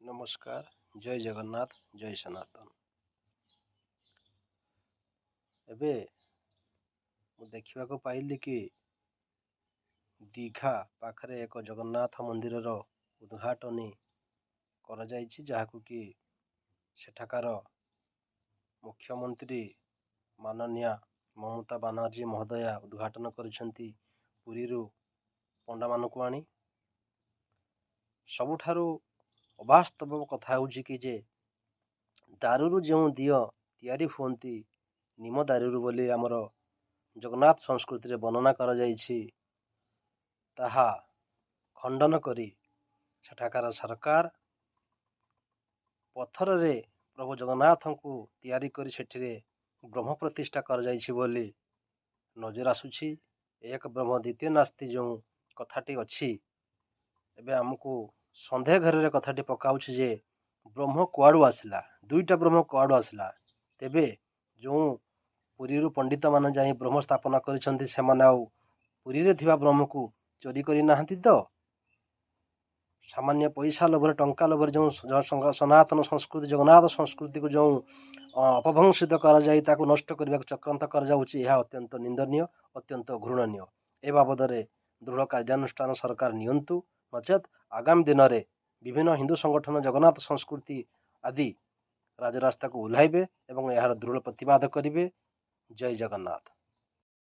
ନମସ୍କାର, ଜୟ ଜଗନ୍ନାଥ, ଜୟ ସନାତନ। ଏବେ ମୁଁ ଦେଖିବାକୁ ପାଇଲି କି ଦୀଘା ପାଖରେ ଏକ ଜଗନ୍ନାଥ ମନ୍ଦିରର ଉଦ୍ଘାଟନୀ କରାଯାଇଛି, ଯାହାକୁ କି ସେଠାକାର ମୁଖ୍ୟମନ୍ତ୍ରୀ ମାନନୀୟା ମମତା ବାନାର୍ଜୀ ମହୋଦୟା ଉଦ୍ଘାଟନ କରିଛନ୍ତି ପୁରୀରୁ ପଣ୍ଡାମାନଙ୍କୁ ଆଣି। ସବୁଠାରୁ ଅବାସ୍ତବ କଥା ହେଉଛି କି ଯେ ଦାରୁରୁ ଯେଉଁ ଦିଅଁ ତିଆରି ହୁଅନ୍ତି ନିମ ଦାରୁରୁ ବୋଲି ଆମର ଜଗନ୍ନାଥ ସଂସ୍କୃତିରେ ବର୍ଣ୍ଣନା କରାଯାଇଛି, ତାହା ଖଣ୍ଡନ କରି ସେଠାକାର ସରକାର ପଥରରେ ପ୍ରଭୁ ଜଗନ୍ନାଥଙ୍କୁ ତିଆରି କରି ସେଠିରେ ବ୍ରହ୍ମ ପ୍ରତିଷ୍ଠା କରାଯାଇଛି ବୋଲି ନଜର ଆସୁଛି। ଏକ ବ୍ରହ୍ମ ଦ୍ୱିତୀୟ ନାସ୍ତି ଯେଉଁ କଥାଟି ଅଛି, ଏବେ ଆମକୁ ସନ୍ଦେହ ଘେରରେ କଥାଟି ପକାଉଛି ଯେ ବ୍ରହ୍ମ କୁଆଡ଼ୁ ଆସିଲା, ଦୁଇଟା ବ୍ରହ୍ମ କୁଆଡ଼ୁ ଆସିଲା? ତେବେ ଯେଉଁ ପୁରୀରୁ ପଣ୍ଡିତମାନେ ଯାଇ ବ୍ରହ୍ମ ସ୍ଥାପନ କରିଛନ୍ତି, ସେମାନେ ଆଉ ପୁରୀରେ ଥିବା ବ୍ରହ୍ମକୁ ଚୋରି କରିନାହାନ୍ତି ତ? ସାମାନ୍ୟ ପଇସା ଲୋଭରେ, ଟଙ୍କା ଲୋଭରେ ଯେଉଁ ସନାତନ ସଂସ୍କୃତି, ଜଗନ୍ନାଥ ସଂସ୍କୃତିକୁ ଯେଉଁ ଅପଭ୍ରଂଶିତ କରାଯାଇ ତାକୁ ନଷ୍ଟ କରିବାକୁ ଚକ୍ରାନ୍ତ କରାଯାଉଛି, ଏହା ଅତ୍ୟନ୍ତ ନିନ୍ଦନୀୟ, ଅତ୍ୟନ୍ତ ଘୃଣନୀୟ। ଏ ବାବଦରେ ଦୃଢ଼ କାର୍ଯ୍ୟାନୁଷ୍ଠାନ ସରକାର ନିଅନ୍ତୁ, ନଚେତ୍ ଆଗାମୀ ଦିନରେ ବିଭିନ୍ନ ହିନ୍ଦୁ ସଂଗଠନ, ଜଗନ୍ନାଥ ସଂସ୍କୃତି ଆଦି ରାଜରାସ୍ତାକୁ ଓହ୍ଲାଇବେ ଏବଂ ଏହାର ଦୃଢ଼ ପ୍ରତିବାଦ କରିବେ। ଜୟ ଜଗନ୍ନାଥ।